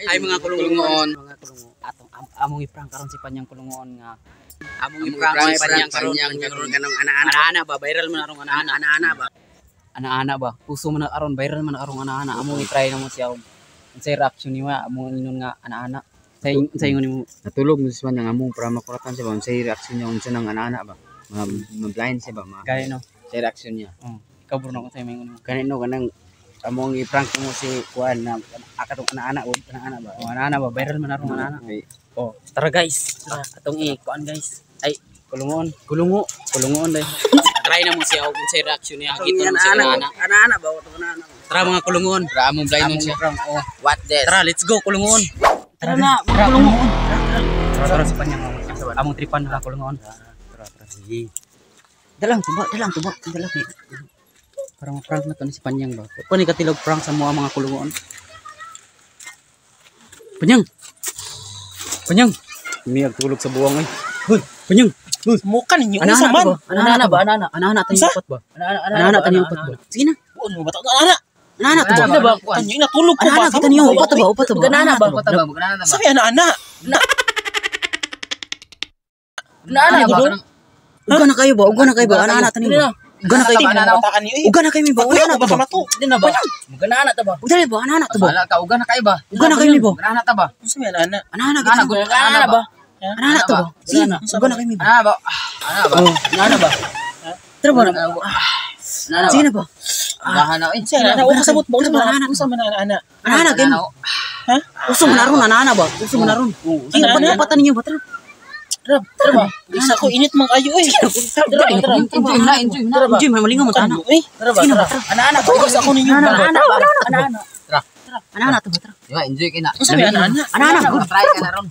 Ay, mga kulungon. Mga kulungo. Atong among i-prank karon si Panyang Kulungon nga. Among i-prank si Panyang karon. Karon kanang ana-ana. Ana-ana ba, viral man arong ana-ana. Ana-ana ba? Ana-ana ba? Uso man na aron, viral man arong ana-ana. Among i-try na mo siya. Unsay reaction niyo among ingon nga ana-ana? Sa unsay ingon nimo? Natulog mo si Panyang among para makuratan siya ba, unsay reaction niya, unsa nang ana-ana ba. Ma blind siya ba, ma Gaya no. unsay reaction niya. Oh, ikaw, Bruno, unsay may ingon nimo? Kanino kanang among i-prank mo si kuan na akatong ana-ana o ana-ana ba. Oh, ana-ana ba, viral man arong ana-ana. Ay, Oh, tara guys. Tara, atong i-kuan guys. Ay, kulungon. Kulungo. Kulungon dai. Try na mo siya unsay reaction niya. Kita mo siya ana. Ana-ana ba? Ana-ana. Tara, mga kulungon. Para among blind Among siya. i-prank. Oh. What this? Tara, let's go, kulungon. Tara na, mga kulungon. Tara, tara sa Panyang. Among tripan na kulungon. Tara, tara, sige. Dalang tuba, dalang tuba, dalang ni. Para ma-prank na to ni si Panyang ba. Pa ni katilog prank sa mga kulungon. Panyang. Panyang. Miyag tulog sa buwang ay. Hoy, Panyang. Hoy. Muka ninyo, Ana-ana unsa man? ba? Ana-ana ba? Ana-ana. Ana-ana tayo Unsa? upat ba? Ana-ana tayo upat ba? Sige na. Buon mo ba ta? Ana, Ana-ana to ba? tanyo natulog ko ba? Ana-ana kita niyo upat ba? Upat ba? Ana-ana ba? Upat ba, ana ba? Sabi ana ana. Ana-ana ba? Uga na kayo ba? Uga na kayo ba? Ana-ana tayo ba? Uga na kayo. Ana bataan niyo eh. Uga na kayo ba? Uga na ba ba? kamato? Hindi na ba? Magana ta ba? Uga na ba? Ana-ana to ba? Wala ka, uga na kayo ba? Uga na kayo ba? Ana ta ba? Unsa may ana ana? Ana-ana kita. Ana ba? Ana-ana to ba? Sige na. Uga na kayo ba? Ana ba? Ana ba? Ana ba? Tara ba? Ana ba? Sige na ba? Ugahan na eh. Unsa ana ana? Wa kasabot ba? Unsa man Ana, ana? Unsa man ana ana? Ana-ana kayo. Ha? Uso man aron ana-ana ba? Uso man aron. Sige, Ana-ana. upat ninyo ba? Tara. Tara, tara ba? Isa ko init man kayo eh. Tara, tara. Enjoy na, enjoy na. Enjoy, may malingaw man ana. Tanyo eh. Tara ba? Sige na ba? Tara. Tara. Ana-ana ba? Tugas ako ninyo ba? Ana-ana ba? Ana-ana. Tara. Ana-ana to ba? Tara. Di ba, enjoy ka na. Unsa may ana ana? Ana-ana. Good. Try ka na ron.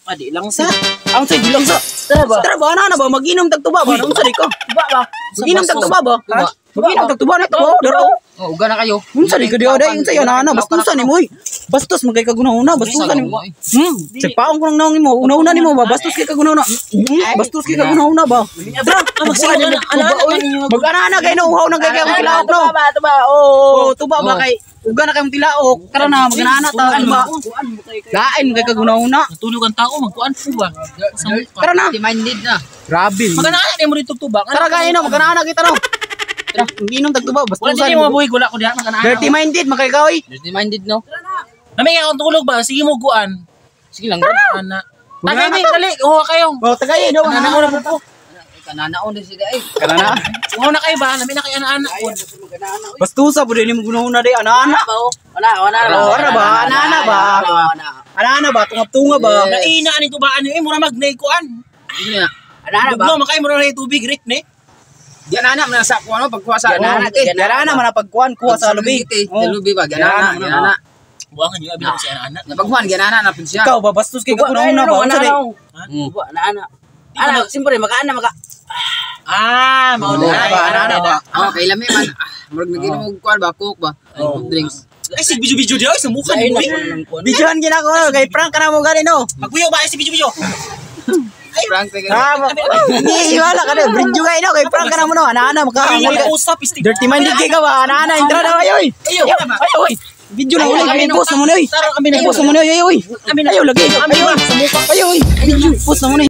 Adi lang sa. Ang say bilang sa. Tara ba? Tara ba, ana-ana ba? Mag-inom tagtuba ba? Unsa di ka? Tuba ba? Mag-inom tagtuba ba? Tuba. Mag-inom tagtuba na to. Daro. Oh, uga na kayo. Unsa di ka di aday? Unsa yan ana? Bastusan nimo oy. Bastos man kay kaguna-una, bastusan nimo. Sa paong ko nang naong imo, una-una nimo ba? Bastos kay kaguna-una. Bastos kay kaguna-una ba? Tara, Magsigaw ana ana ana ninyo. Mag-ana-ana kay no, uhaw na kay kay akong tilaok no. Tuba ba? Tuba. Oh. Oh, tuba ba kay uga na kayong tilaok. Tara na, mag-ana-ana ta, tuba. Lain kay kaguna-una. Natulog ang tao magkuan po ba? Tara na. Minded na. Grabe. Magana ana mo dito tuba. Tara kayo no, mag-ana-ana kita no. Tara, inom tagtuba, Wala bastusan. din mo buhi, wala ko diha magana ana. Dirty minded makay oy. Dirty minded no. Nami nga akong tulog ba? Sige mo guan. Sige lang bro. Ana. Tagay mi dali, uwa kayo. Oh, tagay no. Ana na po ko. Kananaon din sila eh. Kana na. Uwa na kayo ba? Nami na kayo ana ana. Bastusa pud ni mo guna-una day ana-ana. Wala, wala. Oh, wala ba? Ana-ana ba? Wala. Ana-ana ba? Tungap-tunga ba? Naina ani tubaan niyo eh mura magnay kuan. Sige na. Ana-ana ba? Dugno man kayo mura na tubig rik ni. Ganana man sa kuha no pagkuha sa Ganana, eh. Ganana man ang pagkuan kuha sa lubi. Sa lubi ba ganana, Ganana, ganana. Buangan niyo abi ko si ana ana. Napaghuan ganana na pud siya. Ikaw ba bastos kay kaguna-una ba? Unsa day? Tuba, ana-ana. Ana, siyempre, makaana, maka... Ah, mao Oo, na. ba, ana, ana ba? Oh, kay lami man. Ah, murag naginom og kuan ba, coke ba? Ay, soft drinks. Ay si video-video diha ay sa mukha ni mo. Videohan gina ko kay prank ka na mo gani no. Pagkuyo ba ay si video-video. Prank kay Ah, hindi wala ka na. Bridge kay no kay prank ka na mo no. Ana-ana maka Ay mo usap istig. Dirty minded kay ka ba? Ana-ana intra na ayoy. Ayo. Ayoy, oy. Video na uli, post na mo na oy. Tara kami na. Post na mo na oy, oy. Kami na. Ayo lagi. Kami Ayo. ba sa mukha. Ayo oy. Video post na mo na.